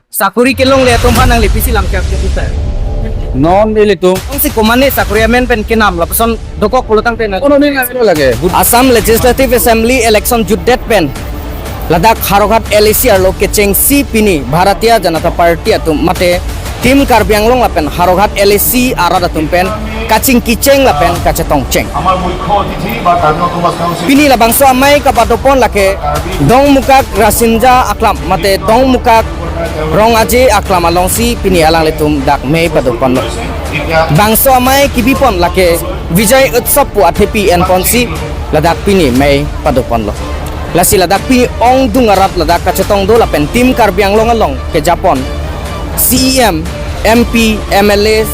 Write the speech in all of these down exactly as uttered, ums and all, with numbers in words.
Sakori kelongle atum aphan nangli pisi lam kyak kyak ita. Non ilitum. Jongsi komatne sakori amen pen kenam lapuson dokok pulo tangte na. Ono ning ilo lake. Assam Legislative Assembly election jutdet pen ladak Howraghat L A C arlo kechengsi pini Bharatiya Janata Party atum mate Team Karbi Anglong lapen Howraghat L A C arat atum pen kachingki cheng lapen kachetong cheng. আমাৰ মুখ্য অতিথি বা Karbi Anglong autonomous council Pini labangso amei kapadopon lake Dongmukak Rasinja Aklam mate Dongmukak Rong Aje Aklam alongsi pini alanglitum dak mei padoponlo. এতিয়া Bangso amei kibipon lake Vijay Utsav pu athepi enponsi ladak pini mei padoponlo. Lasi ladak pini ongdung arat ladak kachetong do lapen Team Karbi Anglong along kejapon C E M, M P, M L As,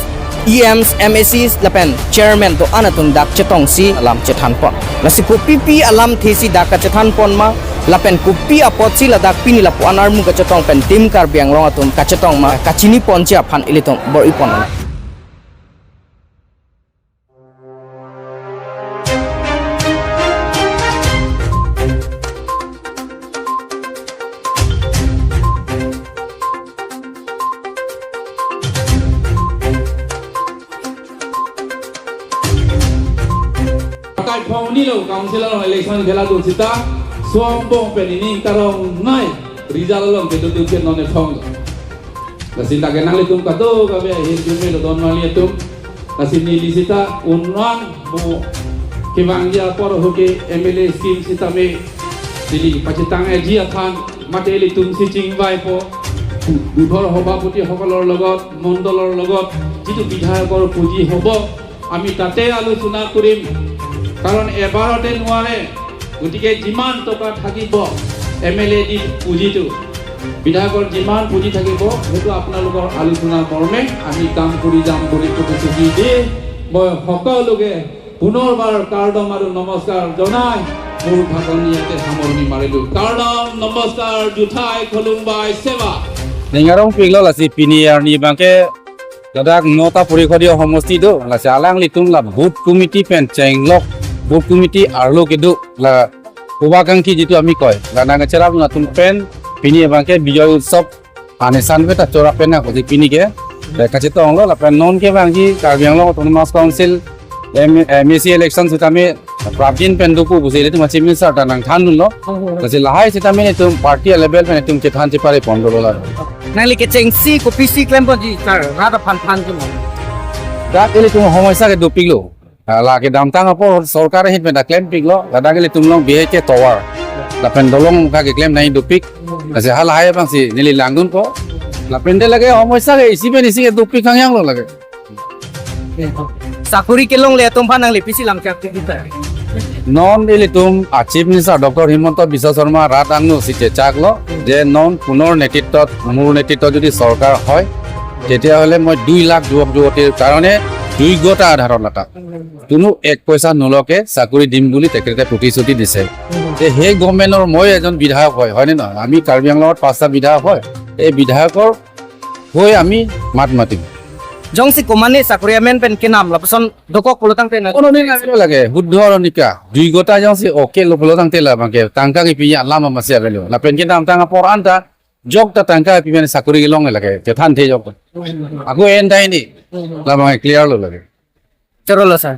E Ms, M A Cs lapen chairman do-an atum dak chetongsi alam chethanpon. Lasi kopipi alamthesi dak kachethanpon ma lapen kopi apotsi ladak pini lapu-an armu kachetong pen Team Karbi Anglong atum kachetong ma kachiniponji aphan ilitum bor-ipon. Pakai phong ni lo, council along election khela dun sita, suang bong pen ining tarong nai, result along kedo dun pen non e phong lo. Lasi lake nanglitum kadokave ahin jume lo don mali atum. Lasi neli sita unang mo kevangji apor hoke M L A scheme sitame neli pachitang eji aphan mate ilitum si chingvaipo. Buthor সভাপতি সকলৰ লগত, মণ্ডলৰ লগত যিটো বিধায়কৰ পুঁজি হ'ব, আমি তাতে আলোচনা কৰিম। কাৰণ এবাৰতে নোৱাৰে, গতিকে যিমান টকা থাকিব এম এল এ ডি পুঁজিটো, বিধায়কৰ যিমান পুঁজি থাকিব, সেইটো আপোনালোকৰ আলোচনা মৰ্মে আমি কাম কৰি যাম বুলি প্ৰতিশ্ৰুতি দি মই সকলোকে পুনৰবাৰ কাৰ্ডম আৰু নমস্কাৰ জনাই মোৰ ভাষণ ইয়াতে সামৰণি মাৰিলো। কাৰ্ডম, নমস্কাৰ, জুথাই, খুলুমবাই, সেৱা। Ning arongpiklo lasi pini arni abangke ladak nota porikhodio homosti do, lasi alanglitum la booth committee pen chenglok, booth committee arlo kedo la শুভাকাংক্ষী যিটো আমি কয়, la nangcherap atum pen pini abangke Bijoy Utsav ane sanve ta chora pen ako di pini ke, eh, kachetonglo lapen non kevangji Karbi Anglong Autonomous Council M-, M A C election sitame prapjin pen dopo pusi ilitum Chief Minister ta nangthandunlo. Lasi lahai sitame itum party level pen itum chethan chepare pondolo la. Nangli kechengsi kopisi klemponji sir, rat aphan phan ke. Dak ilitum homosya ke dopiklo. Ah, la kedamtang apor sorkar ahin pen ta klempiklo, ladak ilitum along bihek ke tovar lapen dolong ka keklem nangji dopik. Lasi halahai abangsi neli langdunpo. Lapen de lake homosya ke isi pen isi ke dopik hangyanglo lake. Sakori kelongle atum aphan nangli pisi lam kyak kyak ita. Non ilitum a Chief Minister doctor Himanta বিশ্ব Sarma rat angno si chechaklo je non punor netritwot, মোৰ নেতৃত্বত যদি চৰকাৰ হয়, তেতিয়াহ'লে মই দুই লাখ যুৱক যুৱতীৰ কাৰণে যোগ্যতা আধাৰত এটা কোনো এক পইচা নোলোৱাকে চাকৰি দিম বুলি তেখেতে প্ৰতিশ্ৰুতি দিছে। যে সেই গভৰ্ণমেণ্টৰ মই এজন বিধায়ক হয়, হয়নে নহয়? আমি কাৰ্বি আংলঙত পাঁচটা বিধায়ক হয়, এই বিধায়কৰ হৈ আমি মাত মাতিম। Jongsi komatne sakori amen pen kenam lapuson dokok pulo tangte na. Ono ning ilo lake, শুদ্ধ আৰু নিকা। যোগ্যতা jongsi okay lo pulo tangte labangke tangka kepiji alam masi avelo. Lapen kedamtang apor anta jok ta tangka kepi pen sakori kelong lake, chethan the jok. Ako en ta ini, labangke clear lo lake. Choro lo sir.